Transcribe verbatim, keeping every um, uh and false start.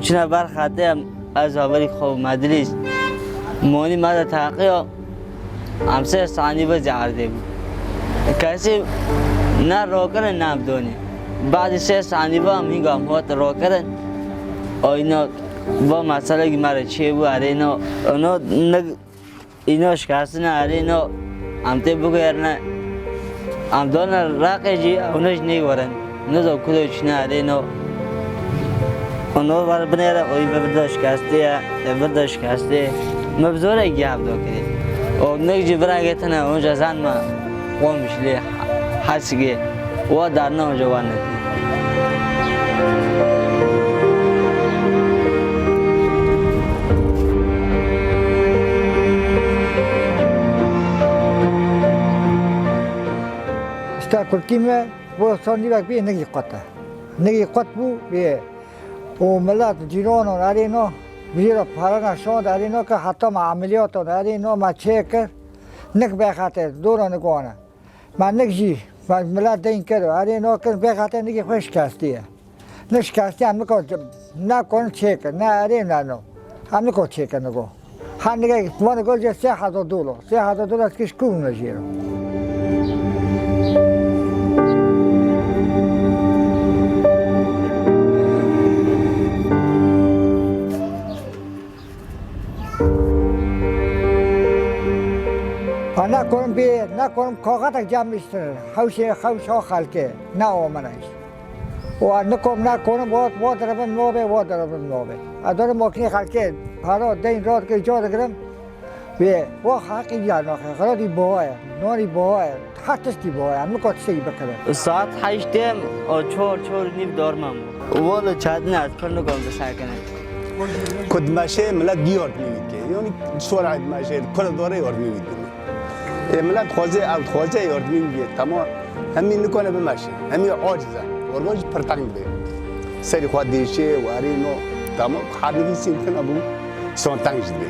Çine ber xetê em, ez haberî xwe medilîs. Monî me de teqiya, em sê sanî ve zî erdê bû. Kesî ne rokirin ne em donî. Badî sê sanî ve em hînga em hot rokirin. Oyna va meselekî me re çê bû erê no. Ono ne Îno şikestine erê no, em tê biguherine, em done Reqê jî, ew ne ji ney werin. Nizo kudo çine erê no. Ono ver binêre, oy ve virda şikestê ye, e, virda şikestê. Me bi zorê giya hevdo kirî. O nek jî viragê tine, onca zan me, Qomişlê, Hesigê, wa darna onca wan ne. Îşte kurkî me bo sandîvek bî, nigî qet e. Nigî qet bû bê. Û milet cîronan erê no, vîra parana şand erê no ke heta me emeliyaton erê no me çêkir. Nik bexete, dora nigone. Me nik jî, me milet deyn kir, erê no kir, bexete nikî xwe şikestî ye. Ne şikestî em niko, ne kon çêkir, ne erê ne no. Em niko çêkir niko. Ha nike, vana gol je sê hezar dolar. Sê hezar dolar kiş kum ne jêro. Ha, nakonim bê, nakonim kaxetek cem biştir. Hewşê, hewşa xelkê, ne omenayış. Wa nikom, nakonim, wa, wa direvim nobê, wa direvim nobê. Ez dore moknî xelkê, para, deyn, rot, ke, co digirim. Bê, wa xelkî ya naxe, xelatî boya, nonî boya. Her tiştî bi we, em niko tiştekî bikirin. Saet heşt em, o çor, çor nîv dormem bû. Walo çadine ez pir nikom bisekinim. Ku dimeşe, millet dî yardimî wî dike. Yanî sora dimeşe, kula dore yardimî wî dike. E, millet dixwaze, ew dixwaze yardimî wî bike. Tamam, hemî nikone bimeşe. Hemî aciz e. Orva jî pir teng dibe. Serî xwe dêşe, warê no. Tamam, her nivîsîn tune bû, son teng jî dibe.